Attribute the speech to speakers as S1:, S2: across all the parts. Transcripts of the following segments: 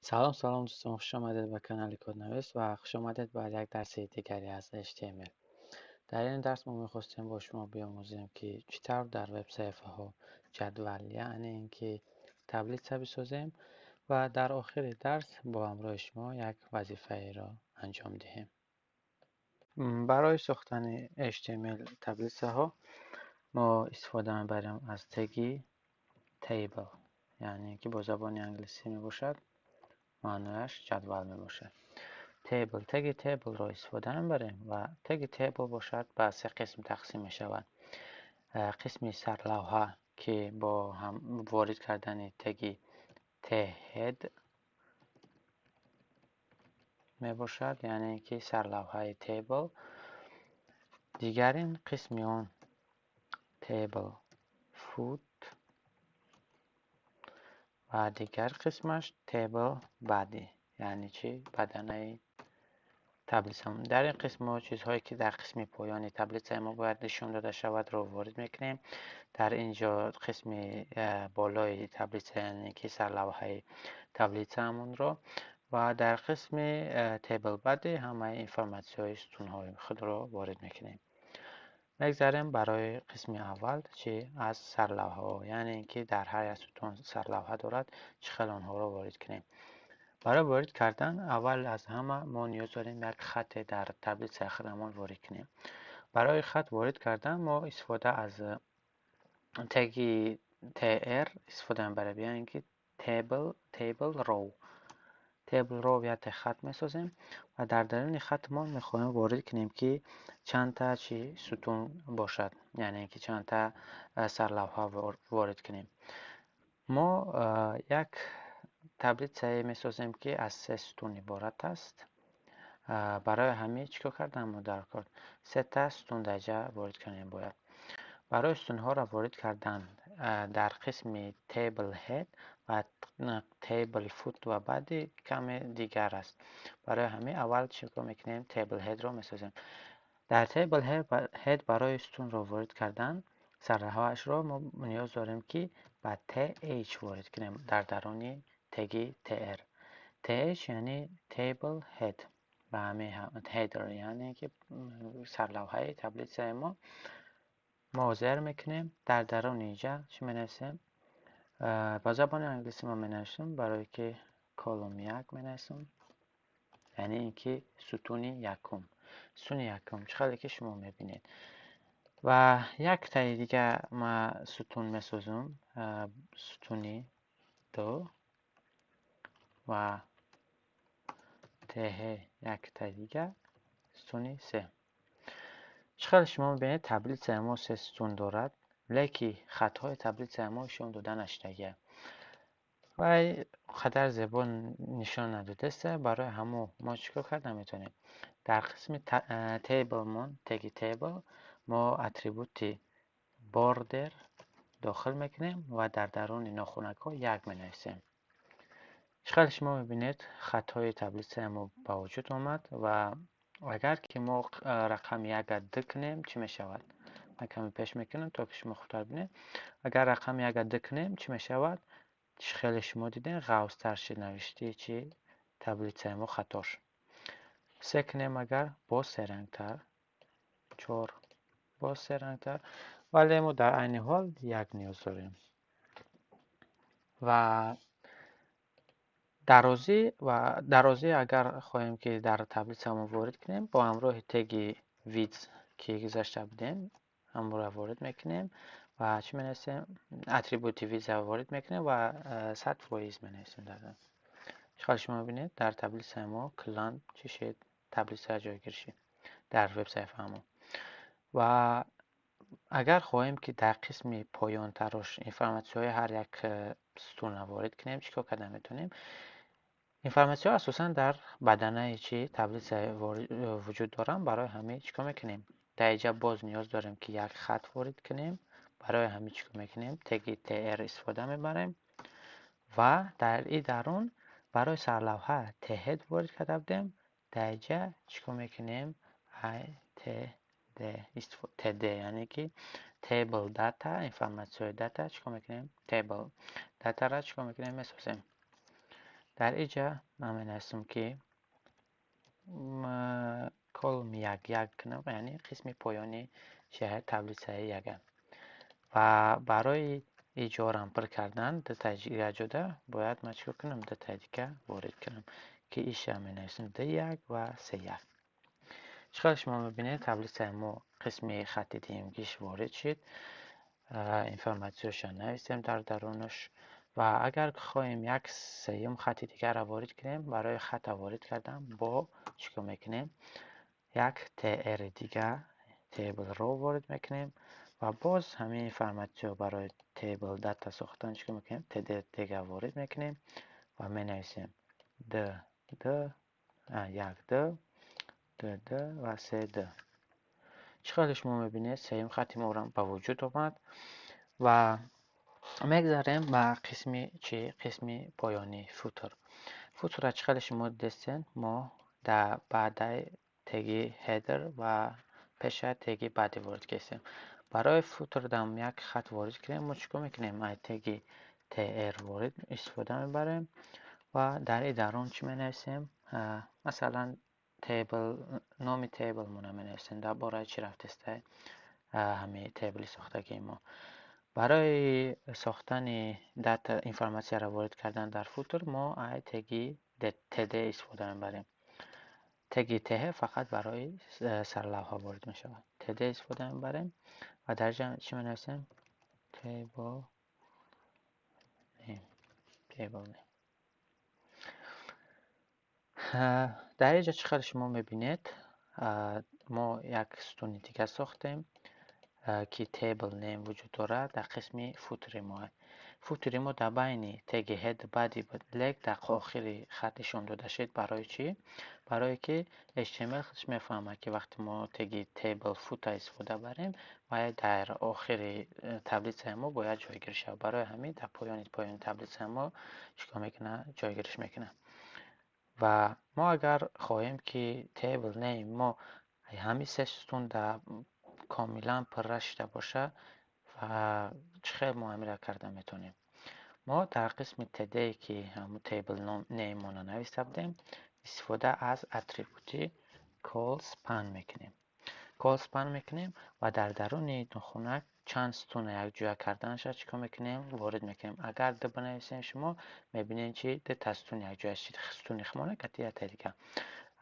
S1: Салом, салом, дӯстон, хуш омадед ба канали Коднавис ва хуш омадед ба як дарси дигари аз HTML. Дар ин дарс мо мехостем бо шумо биомӯзем, ки чӣ тавр дар веб-саҳифаҳо ҷадвал, яъне ин ки таблица бисозем ва дар охири дарс бо ҳамроҳи шумо як вазифаеро анҷом диҳем. Барои сохтани HTML таблицаҳо мо истифода мебарем аз теги table, яъне ки бо забони англисӣ мебошад, маънояш ҷадвал мебошад. Table, теги table-ро истифода мебарем ва теги table бошад, ба се қисм тақсим мешавад. Қисми сарлавҳа, ки бо ворид кардани теги thead мебошад, яъне ки сарлавҳаи table. Дигарин қисми он table foot ва дигар қисмаш table body, яъне чи баданаи таблица. Дар ин қисм мо чизҳое, ки дар қисми поёни таблицаи мо бояд нишон дода шавад, ворид мекунем. Дар ин ҷо қисми болои таблица, яъне ки сарлавҳаи таблицаамонро, ва дар қисми table body ҳамаи информатсияҳои сутунҳои худро ворид мекунем. Мегзарем барои қисми аввал, чи аз сарлавҳаҳо, яъне ин ки дар ҳар як сутун сарлавҳа дорад, чӣ хел онҳоро ворид кунем. Барои ворид кардан аввал аз ҳама мо ниёз дорем як хате дар таблицаи худамон ворид кунем. Барои хат ворид кардан мо истифода аз теги tr истифода мебарем, яъне ки table row. Table row як хат месозем ва дар даруни хатмон мехоҳем ворид кунем, ки чандта чи сутун бошад, яъне ки чандта сарлавҳа ворид кунем. Мо як таблицае месозем, ки аз се сутун иборат аст. Барои ҳамин чӣ кор кардан мо дар кор? Сета сутун дар ҷа ворид кунем бояд. Барои сутунҳоро ворид кардан дар қисми table head ва table foot ва body каме дигар аст. Барои ҳамин аввал чӣ кор мекунем? Table head-ро месозем. Дар table head барои сутунро ворид кардан сарлавҳаашро мо ниёз дорем, ки ба th ворид кунем дар даруни теги tr. Th яъне table head, ба ҳамин header, яъне ки сарлавҳаи таблицаи мо зер мекунем. Дар даруни инҷа чӣ менависем? Ба забони англисӣ мо менависем, барое ки column як менависем, яъне ин ки сутуни якум. Сутуни якум чӣ хеле ки шумо мебинед. Ва яктаи дига ма сутун месозам, сутуни ду ва th яктаи дига сутуни се. Чӣ хеле шумо мебинед, таблицаи мо се сутун дорад, леки хатҳои таблицаи мо нишон дода нашудагиа. Вай қадар зебо нишон надодааст. Барои ҳамо мо чӣ кор карда метавонем? Дар қисми table-мон, теги table, мо атрибути border дохил мекунем ва дар даруни нохунакҳо як менависем. Чӣ хеле шумо мебинед, хатҳои таблицаи мо ба вуҷуд омад. Ва агар ки мо рақами яка ду кунем, чӣ мешавад? Ман каме пеш мекунам, то ки шумо хубтар бинед. Агар рақами яка ду кунем, чӣ мешавад? Чӣ хеле шумо дидем, ғафзтар шуд навишти чи таблицаи мо, хатош. Се кунем агар, боз серангтар, чор боз серангтар, вале мо дар айни ҳол як ниёз дорем. Ва дарозӣ, ва дарозӣ агар хоҳем, ки дар таблицамон ворид кунем, бо ҳамроҳи теги width, ки гузашта будем, ҳамонро ворид мекунем ва чӣ менависем? Атрибути width ворид мекунем ва 100% менависем. Дар чӣ хел шумо мебинед, дар таблицаи мо куллан чӣ шуд? Таблица ҷойгир шуд дар вебсаҳифаамон. Ва агар хоҳем, ки дар қисми поёнтарош информатсияҳои ҳар як сутунро ворид кунем, чӣ кор карда метавонем? Информатсияҳо асосан дар баданаи чи таблица вуҷуд доранд. Барои ҳамин чӣ кор мекунем? Дар инҷа боз ниёз дорем, ки як хат ворид кунем. Барои ҳамин чӣ кор мекунем? Теги tr истифода мебарем ва дар ин дарун барои сарлавҳа thead ворид карда будем. Дар инҷа чӣ кор мекунем? Td, td, яъне ки table data, информатсияҳои data чӣ кор мекунем? Table data-ро чӣ кор мекунем? Месозем. Дар инҷа ман менависам, ки column як як кунам, яъне қисми поёни шаҳр таблицаи яга. Ва барои иҷорам пур кардан дутаи дигар ҷода бояд ман чикор кунам? Дутаи дига ворид кунам, ки иша менависем д як ва се як. Чӣ қадр шумо мебинед, таблицаи мо қисми хатти дуюмгиш ворид шуд. Информатсияшро нависем дар дарунаш ва агар хоҳем як сеюм хатти дигарро ворид кунем, барои хатта ворид кардан бо чӣ кор мекунем? Як tr дига, table row ворид мекунем ва боз ҳамин информатсиё барои table data сохтан чӣ кор мекунем? Td дига ворид мекунем ва менависем д д як д д д ва се д. Чӣ қадр шумо мебинед, сеюм хатти моро ба вуҷуд омад ва мегзарем ба қисми чӣ? Қисми поёнӣ, footer. Footer чӣ қадр шумо дидестен, мо дар баъдаи теги header ва пеша теги body ворид кардем. Барои footer дам як хат ворид кунем, мо чӣ кор мекунем? Ай теги tr ворид истифода мебарем ва дар ин дарун чӣ менависем? Масалан, table, номи table мона менависем, дар бораи чӣ рафтестай ҳамин table и сохтагии мо. Барои сохтани data, информатсияро ворид кардан дар footer мо ай теги td истифода мебарем. Теги th фақат барои сарлавҳа ворид мешавад. Td истифода мебарем ва дар ҷа чӣ менависем? Table name, table name. Дар ин ҷо чӣ хел шумо мебинед, мо як сутуни дигар сохтем, ки table name вуҷуд дорад дар қисми footer и мо. Footer и мо дар байни теги head body буд, лек дар охири хат нишон дода шуд. Барои чӣ? Барое ки HTML худаш мефаҳмад, ки вақте мо теги table footer истифода барем, вай дар охири таблицаи мо бояд ҷойгир шавад. Барои ҳамин дар поёни таблицаи мо чӣ кор мекунад? Ҷойгириш мекунад. Ва мо агар хоҳем, ки table name мо ҳамин се сутун дар комилан пурра шуда бошад, ва чӣ хел мо ҳаминро карда метавонем? Мо дар қисми td, ки ҳамун table name мона нависта будем, истифода аз атрибути colspan мекунем. Colspan мекунем ва дар даруни нохунак чанд сутуна якҷоя карданашро чӣ кор мекунем? Ворид мекунем. Агар д бинависем, шумо мебинед, чи дута сутун якҷоя шид, сутуни химона кати якта дига.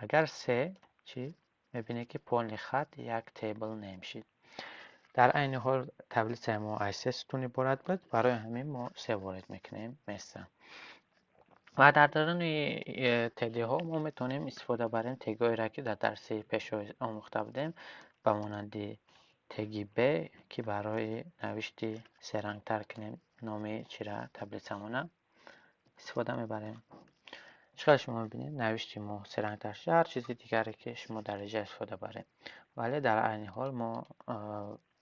S1: Агар се чӣ, мебинед, ки полный хат як table name шид. Дар айни ҳол таблицаи мо аз се сутун иборат буд, барои ҳамин мо се ворид мекунем места. Ва дар даруни td-ҳо мо метавонем истифода барем тегҳоеро, ки дар дарси пешо омӯхта будем, ба монанди теги b, ки барои навишти серангтар кунем номи чира, таблицамона истифода мебарем. Чӣ қадр шумо мебинед, навишти мо серангтар шуд. Ҳар чизи дигаре, ки шумо дар инҷа истифода баред. Вале дар айни ҳол мо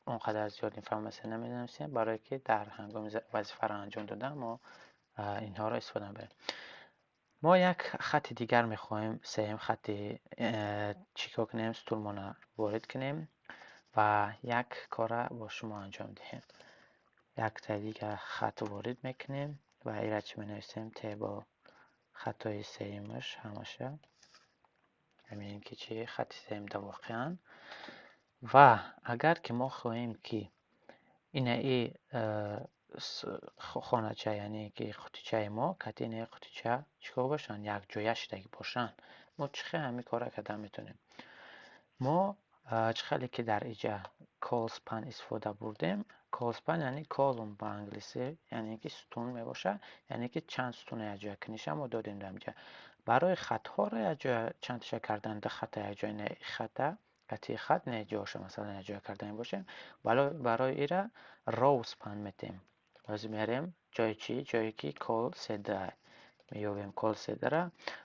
S1: он қадар зиёд информатсия наменависем, барое ки дар ҳангоми вазифаро анҷом додан мо инҳоро истифода мебарем. Мо як хати дигар мехоҳем, сеюм хати чӣ кор кунем? Сутунмона ворид кунем ва як корра бо шумо анҷом диҳем. Якта дигар хат ворид мекунем ва ира чӣ менависем? Table, хатои сеюмаш ҳамаша мебинем, ки чи хати сеюм да воқеан. Ва агар ки мо хоҳем, ки инаи хонача, яъне ки қутичаи мо кати инаи қутича чӣ кор бошанд, якҷоя шудагӣ бошанд, мо чӣ хел ҳамин корро карда метавонем? Мо чӣ хеле ки дар иҷа colspan истифода бурдем, colspan яъне column ба англисӣ, яъне ки сутун мебошад, яъне ки чанд сутуна якҷоя куниша мо додем дар инҷа. Барои хатҳоро якҷоя чандташа кардан, ду хата якҷоя, ина хата кати хат, ина ҷоша масалан якҷоя кардани бошем, барои ира rowspan метем. Ҳозир мерем ҷои чӣ? Ҷое ки col cd меёбем, col cd-ра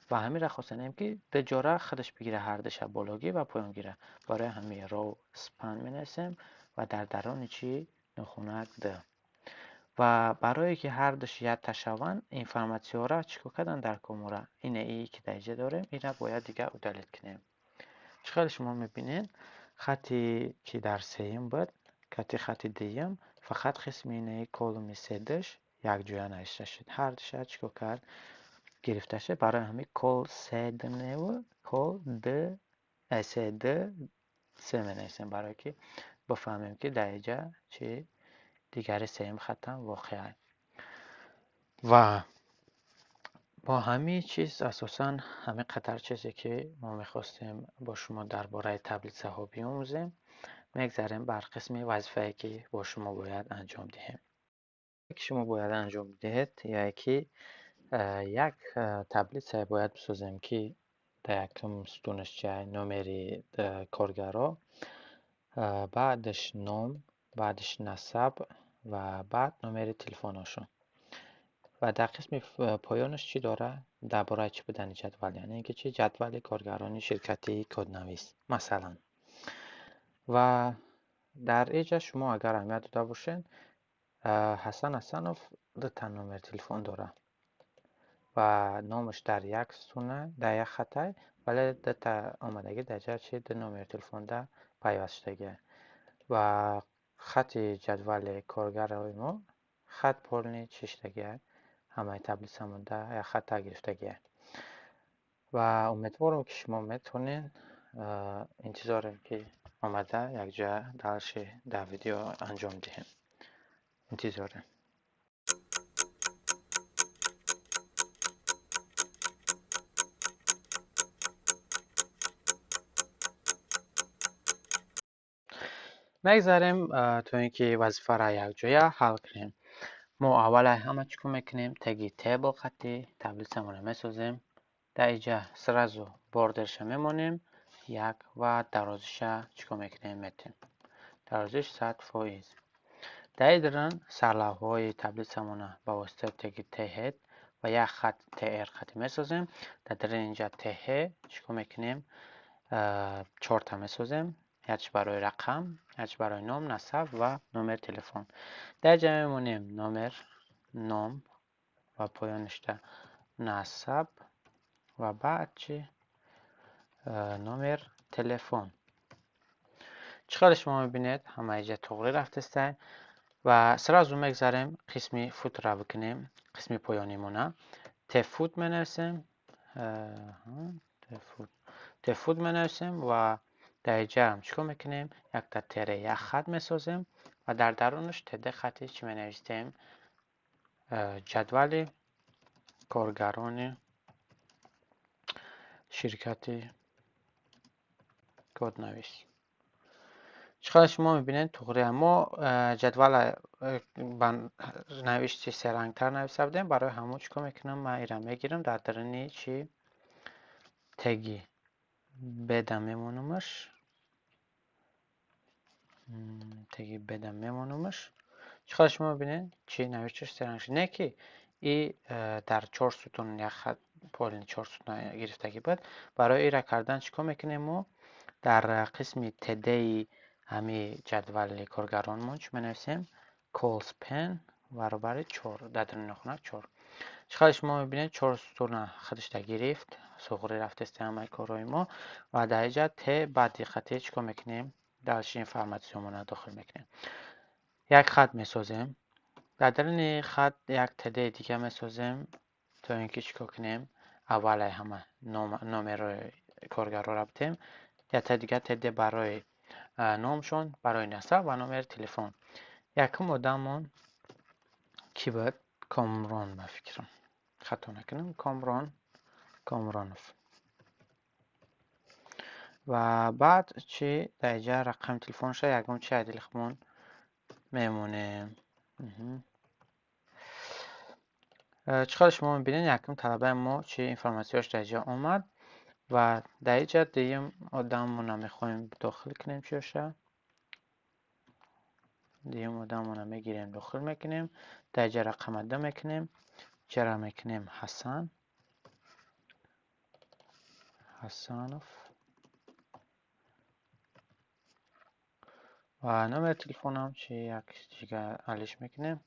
S1: ва ҳаминро хостанем, ки ду ҷора худаш бигира, ҳардуша бологӣ ва поёнгира. Барои ҳамин rowspan менависем ва дар даруни чӣ? Нохунак д. Ва барое ки ҳардуш якта шаванд, информатсияҳоро чӣ кор кардан дар комора? Ина и ки дар инҷа дорем, ина бояд дигар удалить кунем. Чӣ хеле шумо мебинед, хати ки дар сеюм буд кати хати дуюм, фақат қисми инаи column и седаш якҷоя навишта шуд. Ҳардуша чӣ кор кард? Гирифта шуд, барои ҳамин кол се д неву кол д се д се менависем, барое ки бифаҳмем, ки дар инҷа чи дигари сеюм хаттам воқеа. Ва бо ҳамин чиз асосан ҳамин қадар чизе, ки мо мехостем бо шумо дар бораи таблицаҳо биомӯзем. Мегзарем бар қисми вазифае, ки бо шумо бояд анҷом диҳем. Ки шумо бояд анҷом диҳед, яъне ки як таблицае бояд бисозем, ки дар якум сутунаш чиа номери коргаро, баъдаш ном, баъдаш насаб ва баъд номери телефонашон. Ва дар қисми поёнаш чӣ дора? Дар бораи чӣ будани ҷадвал, яъне ки чӣ ҷадвали коргарони ширкати коднавис, масалан. Ва дар инҷа шумо агар аҳамият дода бошед, Ҳасан Ҳасанов дута номери телефон дорад ва номаш дар як сутуна, дар як хатай, вале дута омадагӣ дар ҷа чи ду номери телефонда пайваст шудагиа. Ва хати ҷадвали коргарои мо хат полный чӣ шудагиа, ҳамаи таблицамонда як хата гирифтагиа. Ва умедворам, ки шумо метавонед, интизорем, ки омада якҷоя дальше дар видео анҷом диҳем. Интизорем. Мегзарем то ин ки вазифаро якҷоя ҳал кунем. Мо аввалай ҳама чӣ кор мекунем? Теги table хати таблицамонро месозем. Дар инҷа сразу бордерша мемонем як ва дарозиша чӣ кор мекунем? Метем. Дарозиш 100%. Дар ин дрон сарлавҳаҳои таблицамонро ба воситаи теги th ва як хат tr хати месозем. Дар дарин инҷа th чӣ кор мекунем? Чорта месозем. Якш барои рақам, якш барои ном, насаб ва номери телефон. Дар инҷа мемонем номер, ном ва поёништа насаб ва баъд чи номер телефон. Чӣ қадр шумо мебинед, ҳама инҷа туғри рафтаста ва сразу мегзарем қисми футра бикунем, қисми поёнимона. Tfoot менависем, tfoot менависем ва дар инҷа чӣ кор мекунем? Якта tr як хат месозем ва дар дарунаш td хати чӣ менависем? Ҷадвали коргарони ширкати коднавис. Чӣ қадр шумо мебинед, туғри мо ҷадвала ба навишти серангтар нависта будем, барои ҳамон чӣ кор мекунам? Ман инро мегирам дар даруни чӣ теги беда мемонамаш, теги беда мемонамаш. Чӣ қадр шумо мебинед, чӣ навишташ серанг шуд? Не ки и дар чор сутун як хат полни чор сутун гирифтагӣ буд. Барои инро кардан чӣ кор мекунем мо? Дар қисми td-и ҳами ҷадвали коргаронмон чӣ менависем? Colspan баробари чор, дар даруни хона чор. Чӣ қадр шумо мебинед, чор сутуна худашда гирифт, суғри рафтаст ҳамаи корҳои мо ва дар инҷа т баъд диққати чӣ кор мекунем? Дальше информатсиямонро дохил мекунем. Як хат месозем. Дар даруни хат як td дига месозем, то ин ки чӣ кор кунем? Аввалай ҳама номерои коргарро битем. Як дига td барои номшон, барои насаб ва номери телефон. Якум одаммон кӣ буд? Комрон, ба фикрам. Хато накунам, Комрон Комронов. Ва баъд чӣ дар инҷа рақами телефонша ягон чи айдилхмон мемонем. Чӣ қадр шумо мебинед, якум талабаи мо чӣ информатсияш дар инҷа омад ва дар инҷа дуюм одаммонро мехоҳем дохил кунем чиёша. Дуюм одаммонро мегирем, дохил мекунем. Дар инҷа рақама ду мекунем. Ҷара мекунем Ҳасан Ҳасанов ва номери телефонам чи як дига алиш мекунем.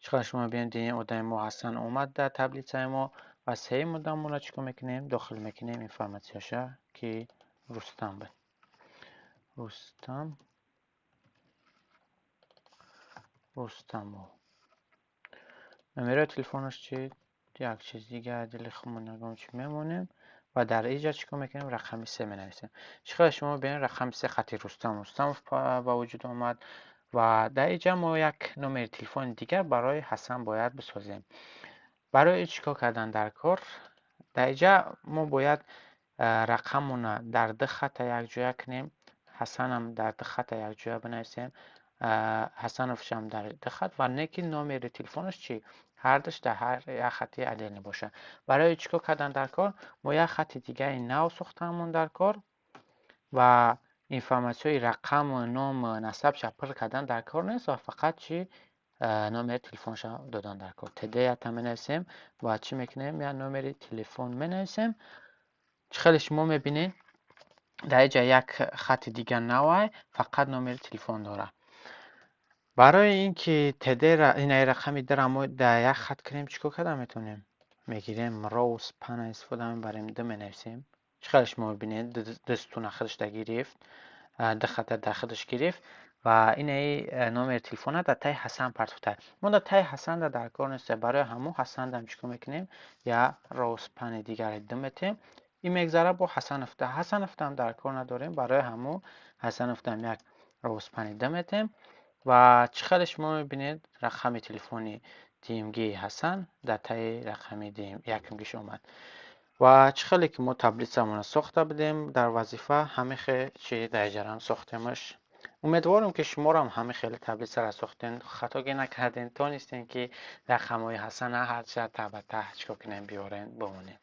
S1: Чӣ қадр шумо мебинед, дуюм одами мо Ҳасан омад дар таблицаи мо ва сеюм одаммонро чӣ кор мекунем? Дохил мекунем информатсияша, ки Рустам буд. Рустам Рустамов. Номерои телефонаш чи, як чиз дига дили худмон ягон чи мемонем ва дар инҷа чӣ кор мекунем? Рақами се менависем. Чӣ хеле шумо бинед, рақами се хати Рустам Рустамов ба вуҷуд омад ва дар инҷа мо як номери телефони дигар барои Ҳасан бояд бисозем. Барои чӣ кор кардан дар кор? Дар инҷа мо бояд рақамона дар ду хата якҷоя кунем. Ҳасанам дар ду хата якҷоя бинависем, Ҳасановшам дар ду хат ва не ки номери телефонаш чӣ, ҳардуш дар ҳар як хати отдельно бошад. Барои чӣ кор кардан дар кор? Мо як хати дигари нав сохтамон дар кор ва информатсияи рақаму ному насабша пур кардан дар кор нест ва фақат чӣ, номери телефонша додан дар кор. ТД якта менависем ва чӣ мекунем? Як номери телефон менависем. Чӣ хеле шумо мебинед, дар инҷа як хати дигар навай, фақат номери телефон дорад. Барои ин ки ТД-ра, инаи рақами дра мо дар як хат кунем, чӣ кор карда метавонем? Мегирем, rowspan истифода мебарем, ду менависем. Чӣ хеле шумо мебинед, ду сутуна худаш да гирифт, ду хата дар худаш гирифт ва инаи номери телефона дар таи Ҳасан партофта. Мо дар таи Ҳасанда дар кор нестем. Барои ҳамон Ҳасандам чӣ кор мекунем? Як rowspan дигаре ду метем. Ин мегзара бо Ҳасановда. Ҳасановдам дар кор надорем. Барои ҳамон Ҳасановдам як rowspan ду метем ва чӣ хеле шумо мебинед, рақами телефони дуюмгии Ҳасан дар таи рақами якумгиш омад. Ва чӣ хеле ки мо таблицамонро сохта будем дар вазифа, ҳамин хел чи дар иҷарам сохтемаш. Умедворам, ки шуморо ҳам ҳамин хеле таблицаро сохтем, хатогӣ накардем, тонистем, ки рақамҳои Ҳасана ҳарча та ба таҳ чӣ кор кунем, биёрем, бимонем.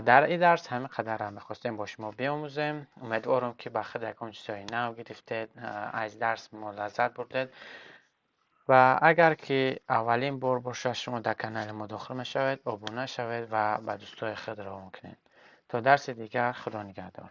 S1: Дар ин дарс ҳамин қадарро мехостем бо шумо биомӯзем. Умедворам, ки ба худ ягон чизҳои нав гирифтед, аз дарс мо лаззат бурдед ва агар ки аввалин бор бошад шумо дар канали мо дохил мешавед, обуна шавед ва ба дӯстои худ равон кунед. То дарси дигар, Худо нигаҳдор.